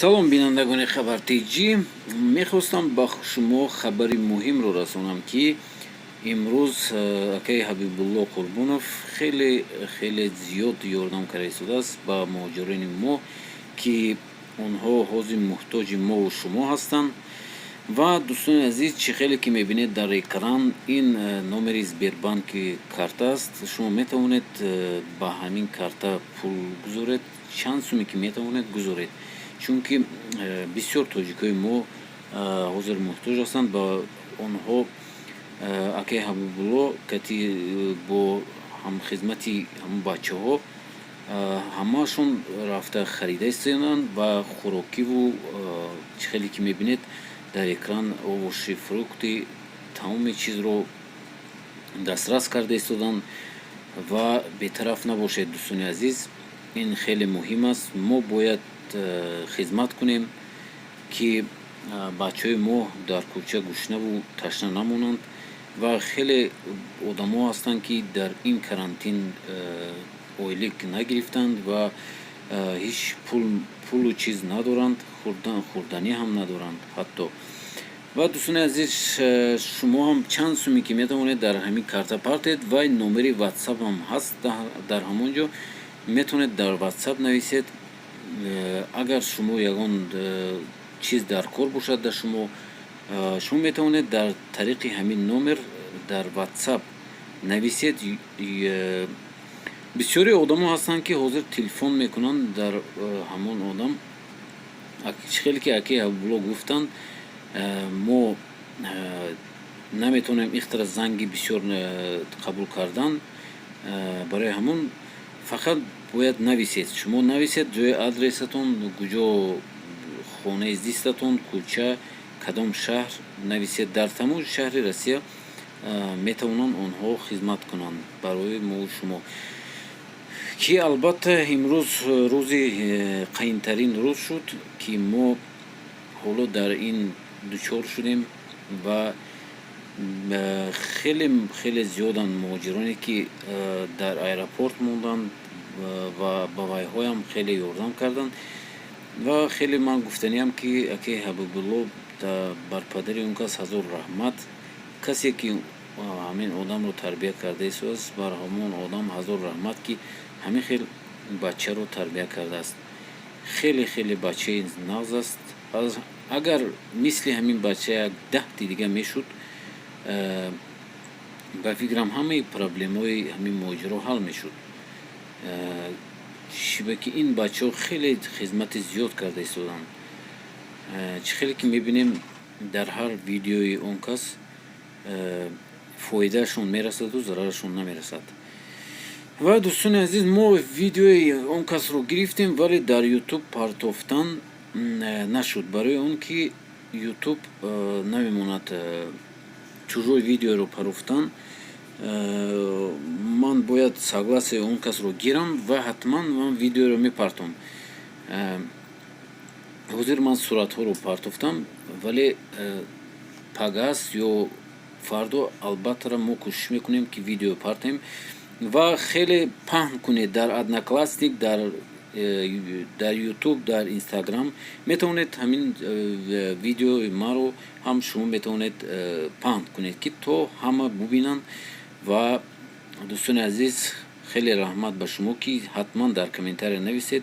Салом, бинандагони Хабар Тҷ. Мехостам ба шумо хабари муҳимро расонам, ки имрӯз акаи Ҳабибулло Қурбонов хеле хеле зиёд ёрдам карда истодааст ба муҳоҷирони мо, ки онҳо ҳозир муҳтоҷи мову шумо ҳастанд. Ва, дӯстони азиз, чӣ хеле ки мебинед дар экран, ин номери Сбербанки карта аст. Шумо метавонед ба ҳамин карта пул гузоред, чанд суме ки метавонед, гузоред, чунки бисёр тоҷикои мо ҳозир муҳтоҷ ҳастанд. Ба онҳо акаи Ҳабибулло кати бо ҳамхизмати ҳамон бачаҳо ҳамаашон рафта харида истоданд ва хӯрокиву, чӣ хеле ки мебинед дар экран, овощи, фрукты, тамоми чизро дастрас карда истоданд. Ва бетараф набошед, дӯстони азиз, ин хеле муҳим аст. Мо бояд хизмат кунем, ки бачаҳои мо дар кӯча гушнаву ташна намонанд. Ва хеле одамо ҳастанд, ки дар ин карантин ойлик нагирифтанд ва ҳеҷ пулу чиз надоранд, хӯрданӣ ҳам надоранд ҳатто. Ва, дӯстони азиз, шумо ҳам чанд суме ки метавонед, дар ҳамин карта партед. Ва номери Ватсапам ҳаст дар ҳамон ҷо, метавонед дар Ватсап нависед. Агар шумо ягон чиз дар кор бошад дар шумо, шумо метавонед дар тариқи ҳамин номер дар Ватсап нависед. Бисёре одамо ҳастанд, ки ҳозир телефон мекунанд дар ҳамон одам. Чӣ хеле ки акаи Ҳабибулло гуфтанд, мо наметавонем ихтара занги бисёр қабул кардан. Барои ҳамон фақат бояд нависед. Шумо нависед ҷои адресатон, куҷо хонаи зистатон, кӯча, кадом шаҳр нависед. Дар тамоми шаҳри Россия метавонанд онҳо хизмат кунанд барои мову шумо, ки албатта имрӯз рӯзи қайнтарин рӯз шуд, ки мо ҳоло дар ин дучор шудем. Ва хеле хеле зиёданд муҳоҷироне, ки дар аэропорт монданд, ва ба вайҳоям хеле ёрдам карданд. Ва хеле ман гуфтаниям, ки акаи Ҳабибулло, бар падари он кас ҳазор раҳмат. Касе ки ҳамин одамро тарбия карда истодааст, бар ҳамон одам ҳазор раҳмат, ки ҳамин хел бачаро тарбия кардааст. Хеле хеле бачаи нағз аст. Агар мисли ҳамин бача як 10-ти дига мешуд, ба фикрам, ҳамаи проблемаҳои ҳамин муҳоҷиро ҳал мешуд. Чиба ки ин бачаҳо хеле хизмати зиёд карда истоданд. Чӣ хеле ки мебинем дар ҳар видеои он кас, фоидаашон мерасаду зарарашон намерасад. Ва, дӯстони азиз, мо видеои он касро гирифтем, вале дар Ютуб партофтан нашуд, барои он ки Ютуб намемонад чужой видеоро партофтан. Ман бояд согласие он касро гирам ва ҳатман ман видеоро мепартом. Ҳозир ман суратҳоро партофтам, вале пагас ё фардо албатта мо кӯшиш мекунем, ки видео партем. Ва хеле паҳн кунед дар Одноклассник, дар Ютуб, дар Инстаграм. Метавонед ҳамин видеои маро ҳам шумо метавонед паҳн кунед, ки то ҳама бубинанд. Ва, дӯстони азиз, хеле раҳмат ба шумо, ки ҳатман дар комментария нависед.